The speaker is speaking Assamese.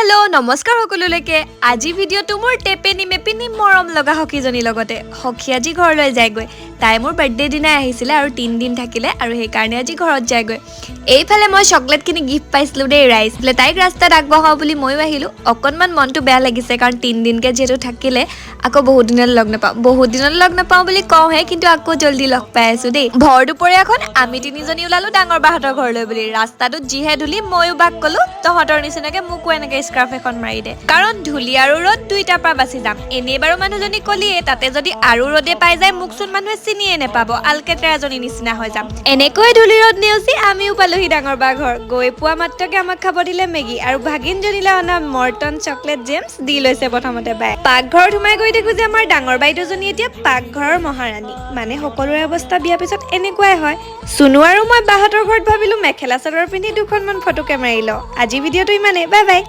হেল্ল', নমস্কাৰ সকলোলৈকে। আজি ভিডিঅ'টো মোৰ টেপেনি মেপিনি মৰম লগা সখীজনীৰ লগতে। সখী আজি ঘৰলৈ যায়গৈ। তাই মোৰ বাৰ্থডে দিনাই আহিছিলে আৰু 3 দিন থাকিলে আৰু সেইকাৰণে আজি ঘৰত যায়গৈ। এইফালে মই চকলেটখিনি গিফ্ট পাইছিলোঁ দেই ৰাইজ। বোলে তাইক ৰাস্তাত আগবঢ়াওঁ বুলি ময়ো আহিলোঁ। অকণমান মনটো বেয়া লাগিছে, কাৰণ 3 দিনকৈ যিহেতু থাকিলে, আকৌ বহুত দিনলৈ লগ নাপাওঁ। বহুত দিনলৈ লগ নাপাওঁ বুলি কওঁহে, কিন্তু আকৌ জল্দি লগ পাই আছোঁ দেই। ভৰ দুপৰীয়াখন আমি তিনিজনী ওলালো ডাঙৰ বাহঁতৰ ঘৰলৈ বুলি। ৰাস্তাটোত যিহে ধূলি, ময়ো বাক ক'লো, তহঁতৰ নিচিনাকে মোকো এনেকে স্কাৰ্ফ এখন মাৰি দে, কাৰণ ধূলি আৰু ৰ'দ দুইটাৰ পৰা বাচি যাম। এনেই বাৰু মানুহজনী কলিয়ে, তাতে যদি আৰু ৰ'দে পাই যায়, মোকচোন মানুহে চিনিয়ে নেপাব, আলকেতেৰাজনী নিচিনা হৈ যাম। এনেকৈ ধূলি ৰ'দ নেওচি আমিও পালোহি ডাঙৰ বা ঘৰ। গৈ পোৱা মাত্ৰকে আমাক খাব দিলে মেগী আৰু ভাগিনজনীলৈ অনা মৰ্টন চকলেট জেমছ দি লৈছে প্ৰথমতে বাই। পাকঘৰত সোমাই গৈ দেখো যে আমাৰ ডাঙৰ বাইদেউজনী এতিয়া পাকঘৰৰ মহাৰাণী। মানে সকলোৰে অৱস্থা বিয়াৰ পিছত এনেকুৱাই হয়। চুনু আৰু মই বাহঁতৰ ঘৰত ভাবিলো মেখেলা চাদৰ পিন্ধি দুখনমান ফটোকে মাৰি লওঁ। আজি ভিডিঅ'টো ইমানেই, বাই বাই।